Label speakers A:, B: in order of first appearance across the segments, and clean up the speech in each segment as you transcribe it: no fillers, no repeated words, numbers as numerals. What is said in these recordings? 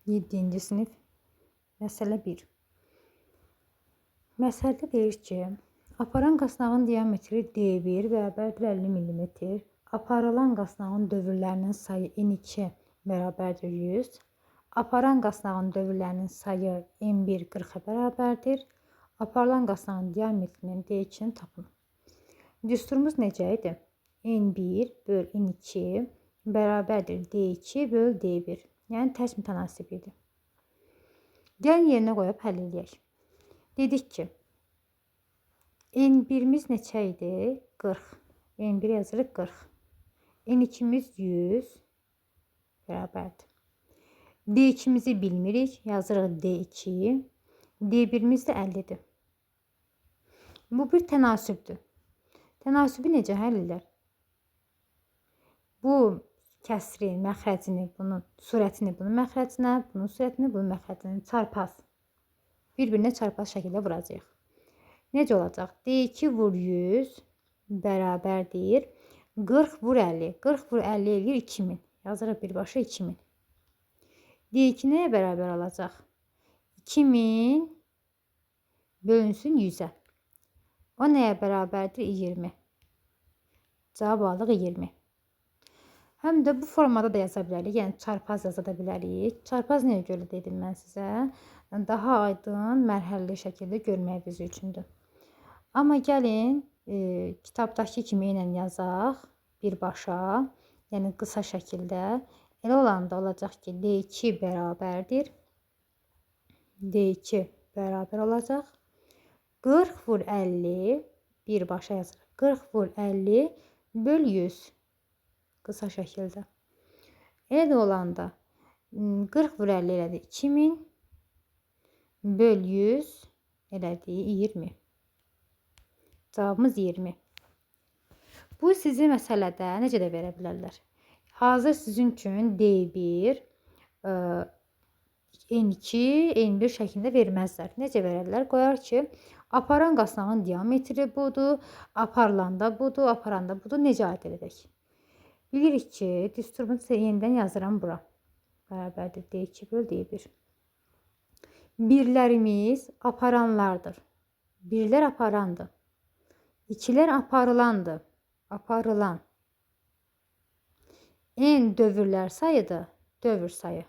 A: 7-ci sinif, məsələ 1. Məsələdə deyir ki, aparan qasnağın diametri D1 bərabərdir 50 mm, aparılan qasnağın dövrlərinin sayı N2 bərabərdir 100, aparan qasnağın dövrlərinin sayı N1 40-a bərabərdir, aparılan qasnağın diametrinin D2-ni tapın. Düsturumuz necə idi? N1 böl N2 bərabərdir D2 böl D1. Yəni tərs mütənasib idi. Gəlin yerinə qoyub həll eləyək. Dedik ki, N1-imiz neçə idi? 40. N1 yazırıq 40. N2-miz 100 bərabərdir. D2-mizi bilmirik. Yazırıq D2. D1-imiz də 50-dir. Bu bir tənasübdür. Tənasübü necə həll edər? Bu kəsrin məxrəcini, bunun sürətini bunun məxrəcinə, bunun sürətini bunun məxrəcinə çarpaz. Bir-birinə çarpaz şəkildə vuracağıq. Necə olacaq? D2 vur 100 bərabərdir. 40 vur 50. 40 vur 50 eləyir 2000. Yazırıq birbaşa 2000. D2 nəyə bərabər olacaq? 2000 bölünsün 100-ə. O nəyə bərabərdir? 20. Cavab aldıq 20. Həm də bu formada da yaza bilərik. Yəni çarpaz yaza da bilərik. Çarpaz nəyə görə dedim mən sizə? Daha aydın, mərhələli şəkildə görmək bizi üçündür. Amma gəlin kitabdakı kimi eynən yazaq birbaşa, yəni qısa şəkildə. Elə olanda olacaq ki, D2 bərabərdir. D2 bərabər olacaq. 40 vur 50 birbaşa yazırıq. 40 vur 50 böl 100. Qısa şəkildə. Elə də olanda 40 vur 50 elədi 2000 böl 100 elədi 20. Cavabımız 20. Bu sizi məsələdə necə də verə bilərlər? Hazır sizin üçün D1, N2, N1 şəklində verməzlər. Necə verərlər? Qoyar ki, aparan qasnağın diametri budur, aparılanda budur, aparanda budur. Necə aid edək? Bilirik ki, düsturumuzu yenidən yazıram bura. Bərabərdir D2 böl D1. Birlərimiz aparanlardır. Birlər aparandır. İkilər aparılandır. Aparılan. N dövrlər sayıdır. Dövr sayı.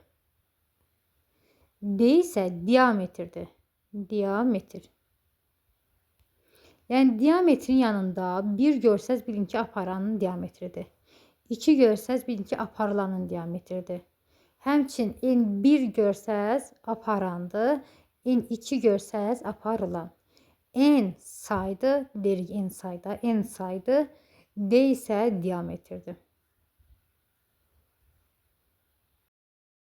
A: D isə diametrdir. Diametr. Yəni diametrin yanında 1 görsəz bilin ki, aparanın diametridir. 2 görsəz bilin ki, aparılanın diametridir. Həmçin N1 görsəz aparandır. N2 görsəz aparılan. N saydı, deyirik N sayda, N saydı. D isə diametrdir.